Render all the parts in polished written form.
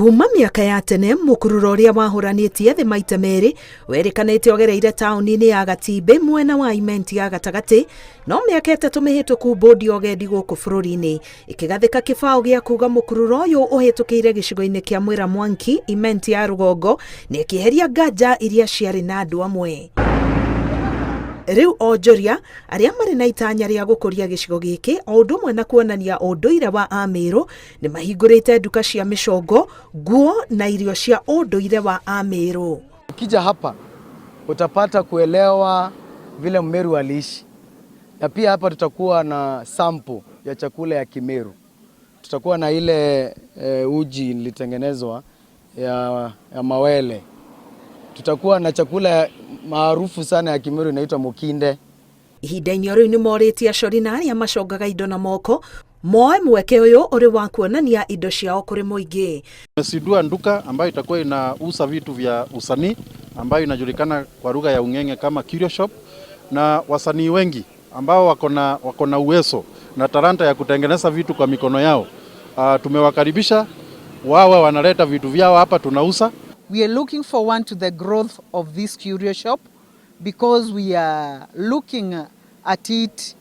Kuma mĩaka ya tene mũkururo ũrĩa wahũranĩtie thĩ maita merĩ werĩkanĩte ũgereire taũni-inĩ ya Gatimbĩ mwena wa Imenti ya gatagatĩ, no mĩaka 3 mĩhĩtũku bũndi ya ũgendi gũkũ bũrũri-inĩ ĩkĩgathĩka kĩbaũ gĩa kuga mũkururo ũyũ ũhĩtũkĩire gĩcigo-inĩ kĩa Mwĩra Mwanki Imenti ya rũgongo na ĩkĩeheria nganja iria ciarĩ na andũ amwe. Rĩu onjoria arĩa marĩ na itanya rĩa gũkũria gĩcigo gĩkĩ o ũndũ ũmwe na kuonania ũndũire wa Amĩrũ nĩ mahingũrĩte nduka cia mĩcongo, nguo na irio cia ũndũire wa Amĩrũ. Ukija hapa utapata kuelewa vile Mmeru aliishi, na pia hapa tutakuwa na sample ya chakula ya Kimeru. Tutakuwa na ile uji ilitengenezwa ya mawele. Tutakuwa na chakula maarufu sana ya Kimeru inaitwa mukinde. Ihinda-inĩ o rĩu nĩ morĩtie acori na arĩa macongaga indo na moko moe mweke ũyũ ũrĩ wa kuonania indo ciao kũrĩ mũingĩ. Tumezindua duka ambayo itakuwa inauza vitu vya usanii ambayo inajulikana kwa lugha ya Ung'eng'e kama Curio Shop, na wasanii wengi ambao wako na uwezo na talanta ya kutengeneza vitu kwa mikono yao. Tumewakaribisha wawe wanaleta vitu vyao hapa tunauza. We are looking forward to the growth of this curio shop because we are looking at it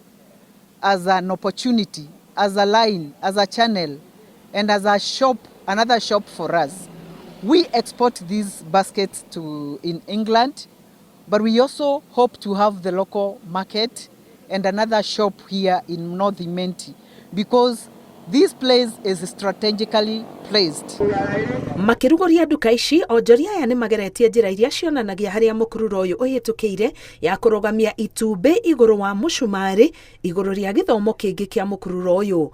as an opportunity, as a line, as a channel, and as a shop, another shop for us. We export these baskets to in England, but we also hope to have the local market and another shop here in North Imenti because this place is strategically placed. Makĩrugũria nduka ici, onjoria aya nĩ mageretie njĩra iria cionanagia harĩa mũkururo ũyũ ũhĩtũkĩire ya kũrũgamia itumbĩ igũrũ wa mũcumarĩ igũrũ rĩa gĩthomo kĩngĩ kĩa mũkururo ũyũ.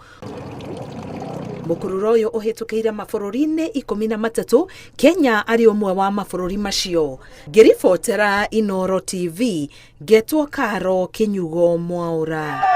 Mũkururo ũyũ ũhĩtũkĩire mabũrũri-inĩ 13, Kenya arĩ ũmwe wa mabũrũri macio. Ngĩribotera Inooro TV, ngetwo Karo Kĩnyugo Mwaũra.